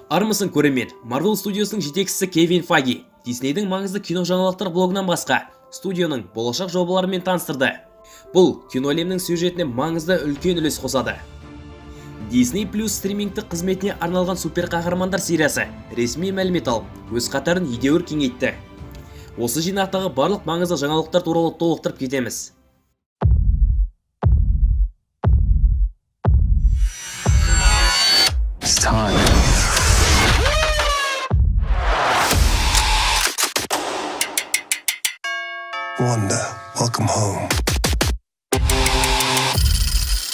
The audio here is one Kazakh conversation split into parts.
Армысың, көрермен! Marvel студиясының жетекшісі Кевин Файги Диснейдің маңызды кино жаңалықтар блогынан басқа студияның болашақ жобаларымен таныстырды. Бұл кино әлемінің сюжетіне маңызды үлкен үлес қосады. Disney Plus стримингтік қызметіне арналған суперқаһармандар сериясы ресми мәлімет алып, өз қатарын едәуір кеңейтті. Осы жинақтағы барлық маңызды жаңалықтар туралы толықтырып кетеміз. It's time. Wanda, welcome home.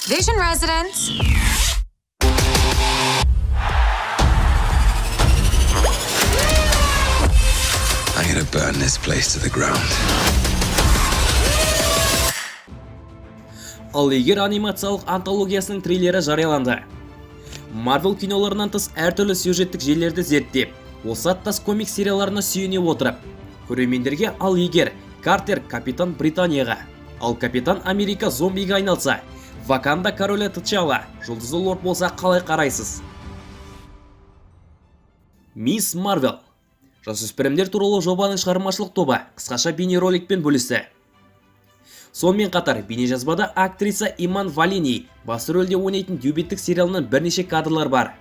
Vision residents. I'm gonna burn this place to the ground. Ал егер анимациялық антологиясының трейлері жарияланды. Marvel киноларынан тыс әртүрлі сюжеттік желілерді зерттеп, осы аттас комик серияларына сүйене отырып, көрермендерге ал егер Картер Капитан Британияға, ал Капитан Америка зомбиге айналса, Ваканда королі T'Challa жұлдызды лорд болса, қалай қарайсыз? Мисс Марвел жасөспірімдер туралы жобаның шығармашылық тобы қысқаша бейнероликпен бөлісті. Сонымен қатар бейнежазбада актриса Иман Валини басты рөлде ойнайтын дебюттік сериалынан бірнеше кадрлар бар.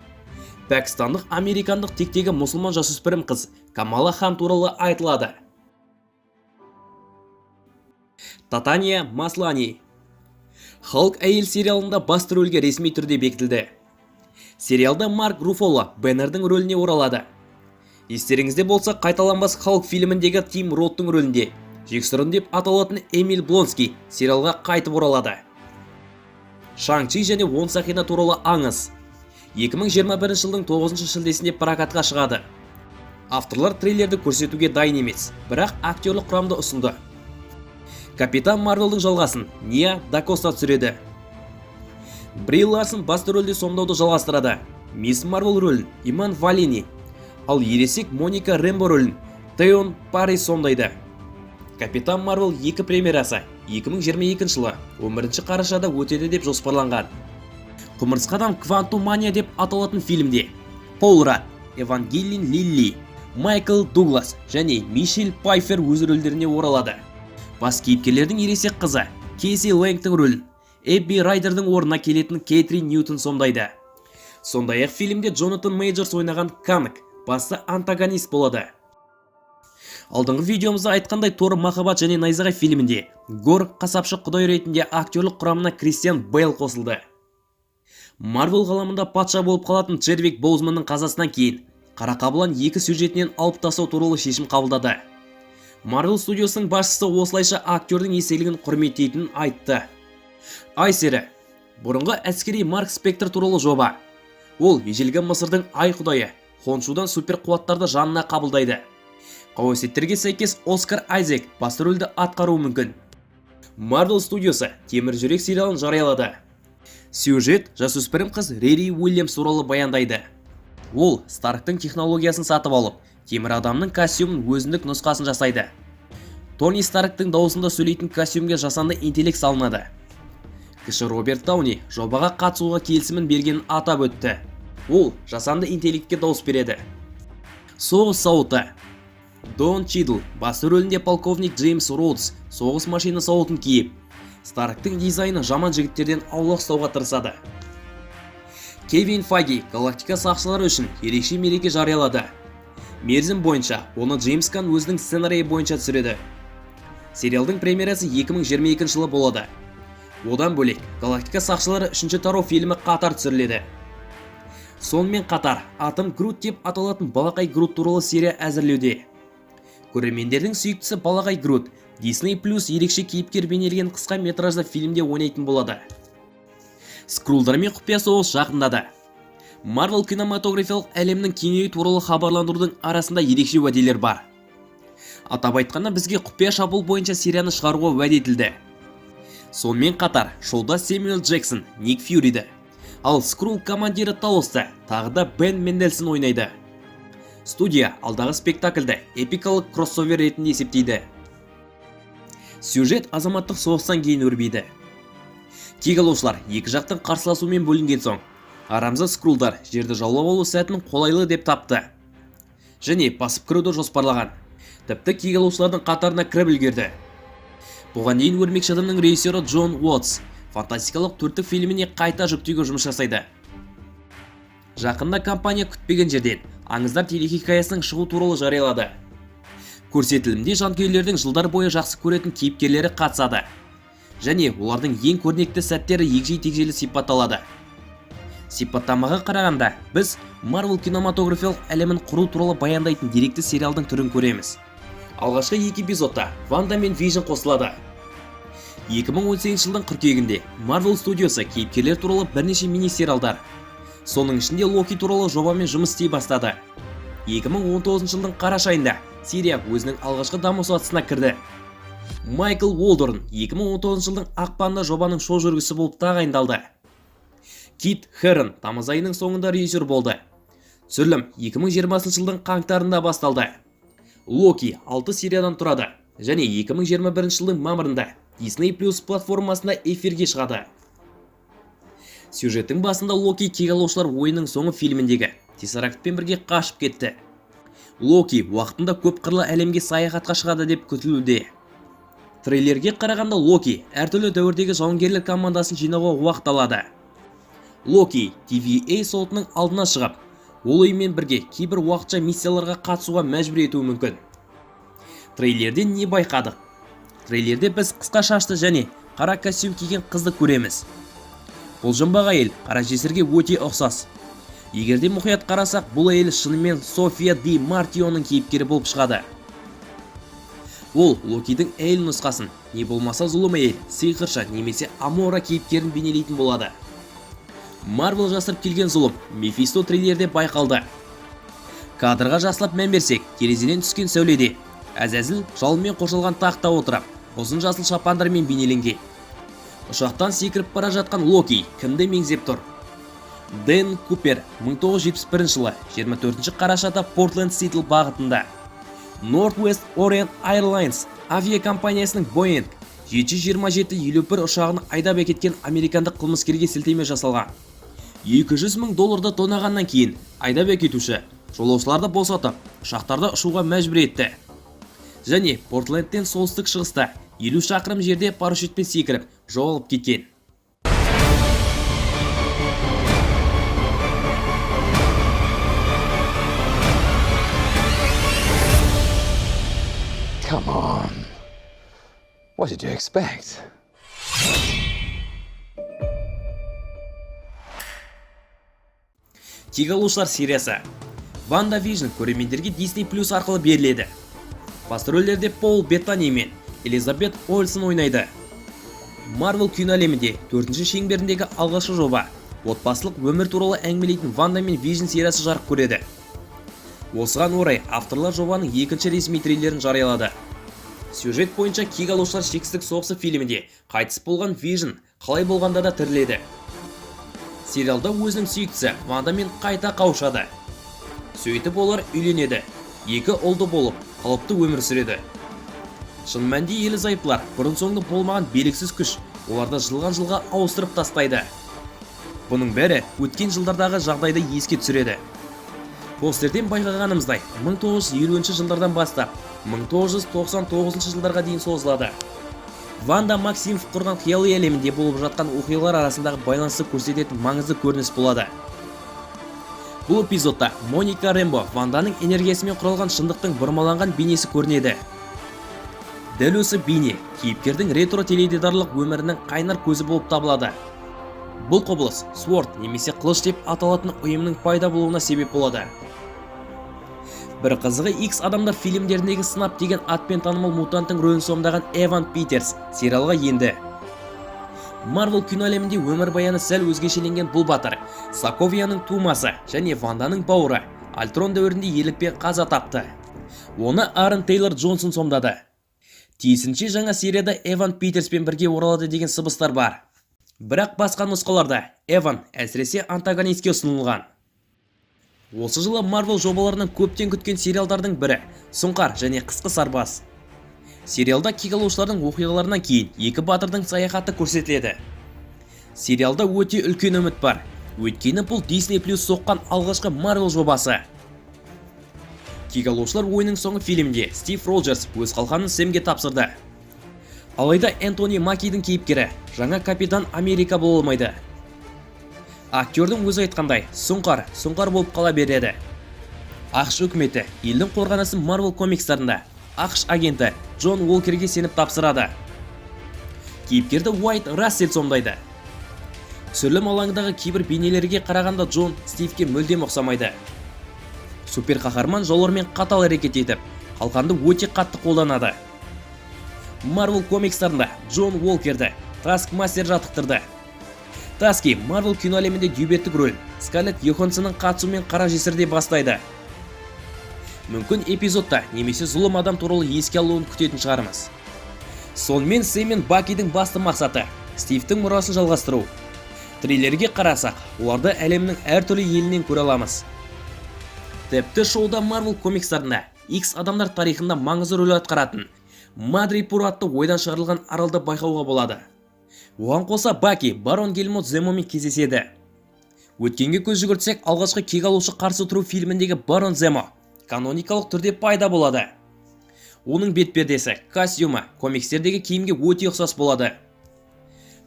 Пәкістандық американдық тектегі мұсылман жасөспірім қыз Камала Хан туралы айтылады. Татания Маслани Халк әйел сериалында басты рөлге ресми түрде бекітілді. Сериалда Марк Руффало Беннердің рөліне оралады. Естеріңізде болса, қайталанбас Халк фильміндегі Тим Роттың рөлінде жексұрын деп аталатын Эмиль Блонский сериалға қайтып оралады. Шанг-Чи және он сақина туралы аңыз 2021 жылдың 9 шілдесінде прокатқа шығады. Авторлар трейлерді көрсетуге дайын емес, бірақ актерлік құрамды ұсынды. Капитан Марвелдің жалғасын Ния Дакоста түсіреді. Бри Ларсон басты рөлде сомдауды жалғастырады. Мисс Марвел рөлін Иман Валини, ал ересек Моника Рэмбо рөлін Теон Парри сомдайды. Капитан Марвел 2 премьерасы 2022 жылы 11 қарашада өтеді деп жоспарланған. Құмырсқадан Квантумания деп аталатын фильмде Пол Радд, Евангелин Лилли, Майкл Дуглас және Мишель Пайфер өз рөлдеріне оралады. Бас кейіпкерлердің ересек қызы Кейси Лэнгтің рөлін Эбби Райдердің орнына келетін Кейтрин Ньютон сомдайды. Сондай-ақ фильмде Джонатан Мейджорс ойнаған Канг басты антагонист болады. Алдыңғы видеомызда айтқандай, Тор махаббат және найзағай фильмінде Гор қасапшы құдай ретінде актерлік құрамына Кристиан Бейл қосылды. Марвел ғаламында патша болып қалатын Чедвик Боузманның қазасынан кейін Қара Қабылан екі сюжетінен алып тастау туралы шешім қабылдады. Марвел студиясының басшысы осылайша актердің естелігін құрметтейтінін айтты. Айсері бұрынғы әскери Марк Спектр туралы жоба. Ол ежелгі Мысырдың ай құдайы Хоншудан супер қуаттарды жанына қабылдайды. Қауесеттерге сәйкес, Оскар Айзек басты рөлді атқаруы мүмкін. Marvel студиясы Темір жүрек сериалын жариялады. Сюжет жасөспірім қыз Рири Уильямс туралы баяндайды. Ол Старктың технологиясын сатып алып, темір адамның костюмін өзіндік нұсқасын жасайды. Тони Старктың дауысында сөйлейтін костюмге жасанды интеллект салынады. Кіші Роберт Дауни жобаға қатысуға келісімін бергенін атап өтті. Ол жасанды интеллектке дауыс береді. Соғыс сауыты. Дон Чидл басты рөлінде полковник Джеймс Роудс соғыс машина сауытын киіп, Старктың дизайны жаман жігіттерден аулақ ұстауға тырысады. Кевин Файги галактика сақшылары үшін ерекше мереке жариялады. Мерзім бойынша оны Джеймс Ган өзінің сценарийі бойынша түсіреді. Сериалдың премьерасы 2022 жылы болады. Одан бөлек, Галактика сақшылары үшінші тарау фильмі қатар түсіріледі. Сонымен қатар, Атом Грут деп аталатын балақай Грут туралы серия әзірлеуде. Көрермендердің сүйіктісі балақай Грут Disney Plus ерекше кейіпкер бейнеленген қысқа метражды фильмде ойнайтын болады. Скрулдармен құпия соғыс жақындады. Marvel кинематографиялық әлемнің кеңеюі туралы хабарландырудың арасында ерекше уәделер бар. Атап айтқанда, бізге құпия шабуыл бойынша серияны шығаруға уәде етілді. Сонымен қатар, шоуда Сэмюэл Джексон Ник Фьюриді, ал Скрул командирі Талосты тағы да Бен Мендельсон ойнайды. Студия алдағы спектакльді эпикалық кроссовер ретінде есептейді. Сюжет азаматтық соғыстан кейін өрбиді. Кек алушылар екі жақтың қарсыласуымен бөлінген соң, Арамза скрулдар жерді жаулап алу сәтін қолайлы деп тапты және басып кіруді жоспарлаған. Тіпті кек алушылардың қатарына кіріп үлгерді. Бұған дейін Өрмекші адамның режиссері Джон Уотс фантастикалық төрттік фильміне қайта жүктеуге жұмыс жасайды. Жақында компания күтпеген жерден Аңыздар телехикаясының шығу туралы жариялады. Көрсетілімде жанкүйерлердің жылдар бойы жақсы көретін кейіпкерлері қатысады және олардың ең көрнекті сәттері егжей-тегжейлі сипатталады. Сипаттамаға қарағанда, біз Марвел кинематографиялық әлемін құру туралы баяндайтын деректі сериалдың түрін көреміз. Алғашқы екі эпизодта Ванда мен Вижн қосылады. 2018 жылдың қыркүйегінде Marvel студиясы кейіпкерлер туралы бірнеше мини-сериалдар, соның ішінде Локи туралы жобамен жұмыс істей бастады. 2019 жылдың қараша айында серия өзінің алғашқы даму сатысына кірді. Майкл Уолдорн 2019 жылдың ақпанында жобаның шоу жүргізушісі болып тағайындалды. Кит Хэрон тамыз айының соңында режиссер болды. Түсірілім 2020 жылдың қаңтарында басталды. Локи 6 сериядан тұрады және 2021 жылдың мамырында Disney Plus платформасында эфирге шығады. Сюжеттің басында Локи Кек алушылар ойынның соңы фильміндегі Тессерактпен бірге қашып кетті. Локи уақытында көп қырлы әлемге саяхатқа шығады деп күтілуде. Трейлерге қарағанда, Локи әртүрлі дәуірдегі жауынгерлер командасын жинауға уақыт алады. Локи TVA сотының алдына шығып, ол ұйыммен бірге кейбір уақытша миссияларға қатысуға мәжбүр етуі мүмкін. Трейлерден не байқадық? Трейлерде біз қысқа шашты және қара костюм киген қызды көреміз. Бұл жұмбақ әйел қара жесірге өте ұқсас. Егер де мұқият қарасақ, бұл әйел шынымен София Ди Мартионың кейіпкері болып шығады. Ол Локидің әйел нұсқасын, не болмаса зұлым әйел, сиқыршы немесе Амора кейіпкерін бейнелейтін болады. Марвел жасырып келген зұлым Мефисто трейлерде байқалды. Кадрға жақсылап мән берсек, терезеден түскен сәуледе Әзәзіл жалынмен қоршалған тақта отырып, ұзын жасыл шапандармен бейнеленген. Ұшақтан секіріп бара жатқан Локи кімді меңзеп тұр? Дэн Купер 1971 жылы 24 қарашада Портленд Сиэтл бағытында Northwest Orient Airlines авиакомпаниясының Boeing 727-51 ұшағын айдап әкеткен американдық қылмыскерге сілтеме жасалған. 200 мың долларды тонағаннан кейін айдап әкетуші жолаушыларды босатып, ұшақтарды ұшуға мәжбүр етті және Портлендтен солтүстік шығыста 50 шақырым жерде парашютпен секіріп, жоғалып кеткен. Come on. What did you expect? Кек алушылар сериясы Ванда Вижн көрермендерге Disney Plus арқылы беріледі. Басты рөлдерде Пол Беттани мен Элизабет Олсен ойнайды. Марвел кино әлемінде төртінші шеңберіндегі алғашқы жоба отбасылық өмір туралы әңгімелейтін Ванда мен Вижн сериясы жарық көреді. Осыған орай авторлар жобаның екінші ресми трейлерін жариялады. Сюжет бойынша, Кек алушылар шексіздік соғысы фильмінде қайтыс болған Вижн қалай болғанда да тіріледі. Сериалда өзінің сүйіктісі Вандамен қайта қауышады. Сөйтіп олар үйленеді, екі ұлды болып, қалыпты өмір сүреді. Шын мәнінде ерлі зайыптылар бұрын соңды болмаған белгісіз күш оларды жылған жылға ауыстырып тастайды. Бұның бәрі өткен жылдардағы жағдайды еске түсіреді. Постерден байқағанымыздай, 1950 жылдардан бастап 1999 жылдарға дейін созылады. Ванда Максимов құрған қияли әлемінде болып жатқан оқиғалар арасындағы байланысты көрсететін маңызды көрініс болады. Бұл эпизодта Моника Рэмбо Ванданың энергиясымен құралған шындықтың бұрмаланған бейнесі көрінеді. Дәл осы бейне кейіпкердің ретро теледидарлық өмірінің қайнар көзі болып табылады. Бұл құбылыс Sword немесе қылыш деп аталатын ұйымның пайда болуына себеп болады. Бір қызығы, X адамдар фильмдеріндегі Снап деген атпен танымал мутанттың рөлін сомдаған Эван Питерс сериалға енді. Марвел кино әлемінде өмірбаяны сәл өзгешеленген. Бұл батыр Соковияның тумасы және Ванданың бауыры Альтрон дәуірінде ерлікпен қаза тапты. Оны Аарон Тейлор Джонсон сомдады. Тиісінше жаңа серияда Эван Питерспен бірге оралады деген сыбыстар бар. Бірақ басқа нұсқаларда Эван әсіресе антагонистке ұсынылған. Осы жылы Марвел жобаларынан көптен күткен сериалдардың бірі Сұңқар және Қысқы сарбаз. Сериалда кек алушылардың оқиғаларынан кейін екі батырдың саяхаты көрсетіледі. Сериалда өте үлкен үміт бар. Өйткені бұл Disney Plus соққан алғашқы Marvel жобасы. Кек алушылар ойының соңы фильмде Стив Роджерс өз қалқанын Сэмге тапсырды. Алайда Энтони Макидің кейіпкері жаңа Капитан Америка бола алмайды. Актердің өзі айтқандай, сұңқар, сұңқар болып қала береді. АҚШ үкіметі елдің қорғанысын Marvel комикстарында АҚШ агенті Джон Уолкерге сеніп тапсырады. Кейіпкерді Уайт Рассел сомдайды. Түсірілім алаңындағы кейбір бейнелерге қарағанда, Джон Стивке мүлдем ұқсамайды. Суперқаһарман жаулармен қатал әрекет етіп, қалқанды өте қатты қолданады. Marvel комикстарында Джон Уолкерді Таскмастер жаттықтырды. Таски Marvel кино әлемінде дебюттік рөл Скарлетт Йоханссонның қатысуымен Қара жесірде бастайды. Мүмкін, эпизодта немесе зұлым адам туралы еске алуын күтетін шығармыз. Сонымен, Сэм мен Бакидің басты мақсаты — Стивтің мұрасын жалғастыру. Трейлерге қарасақ, оларды әлемнің әртүрлі елінен көре аламыз. Тіпті шоуда Marvel комикстарында X адамдар тарихында маңызды рөл атқаратын Мадрипур атты ойдан шығарылған аралды байқауға болады. Оған қоса Баки барон Гельмут Земомен кездеседі. Өткенге көз жүгіртсек, алғашқы кек алушы қарсы тұру фильміндегі барон Земо каноникалық түрде пайда болады. Оның бетпердесі, костюмі комикстердегі киімге өте ұқсас болады.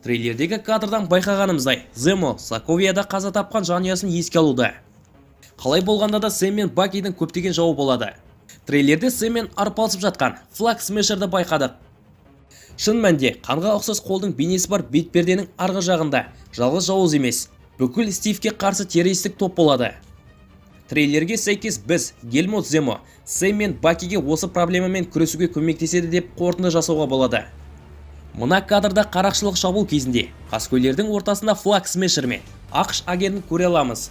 Трейлердегі кадрдан байқағанымыздай, Земо Соковияда қаза тапқан жанұясын еске алуда. Қалай болғанда да, Сэм мен Бакидің көптеген жауы болады. Трейлерде Сэммен арпалысып жатқан Флаг Смешерді байқадық. Шын мәнде қанға ұқсас қолдың бейнесі бар бетперденің арғы жағында жалғыз жауыз емес, бүкіл Стивке қарсы террористік топ болады. Трейлерге сәйкес, біз Гельмут Земо Сэм мен Бакиге осы проблемамен күресуге көмектеседі деп қорытынды жасауға болады. Мына кадрда қарақшылық шабуыл кезінде қаскөйлердің ортасында Флаг Смешер мен АҚШ агентін көре аламыз.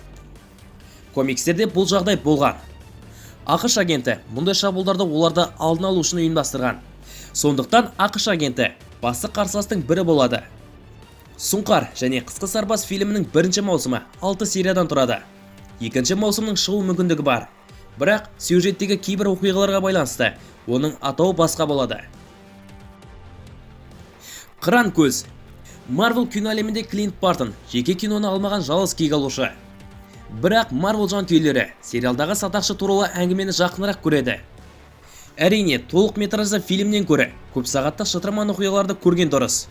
Комикстерде бұл жағдай болған. АҚШ агенті мұндай шабуылдарды оларды алдын алу үшін ұйымдастырған. Сондықтан АҚШ агенті басты қарсыластың бірі болады. Сұңқар және қысқы сарбаз фильмінің бірінші маусымы 6 сериядан тұрады. Екінші маусымның шығу мүмкіндігі бар, бірақ сюжеттегі кейбір оқиғаларға байланысты оның атауы басқа болады. Қыран көз. Марвел кино әлемінде Клинт Бартон жеке киноны алмаған жалғыз кек алушы. Бірақ Марвел жанкүйерлері сериалдағы садақшы туралы әңгімені жақынырақ көреді. Әрине, толық метражды фильмнен көрі көп сағаттық шытырман оқиғаларды көрген дұрыс.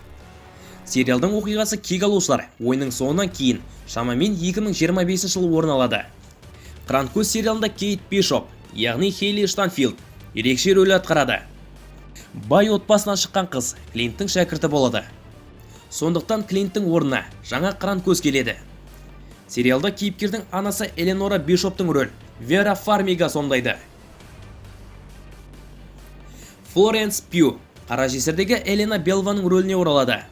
Сериалдың оқиғасы кек алушылар ойының соңынан кейін, шамамен 2025 жылы орын алады. Қыран көз сериалында Кейт Бишоп, яғни Хейли Штанфилд, ерекше рөл атқарады. Бай отбасынан шыққан қыз Клинттің шәкірті болады. Сондықтан Клинттің орнына жаңа қыран көз келеді. Сериалда кейіпкердің анасы Эленора Бишоптың рөл Вера Фармига сомдайды. Флоренс Пью Қара жесірдегі Елена Белованың рөліне оралады.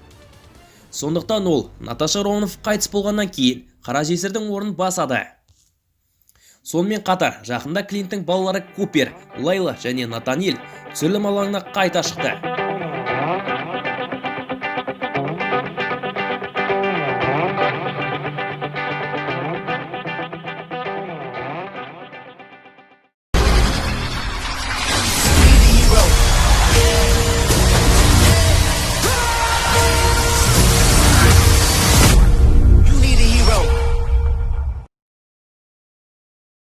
Сондықтан ол Наташа Романов қайтыс болғаннан кейін қара жесірдің орнын басады. Сонымен қатар жақында Клинттің балалары Купер, Лайла және Натаниэль түсірілім алаңына қайта шықты.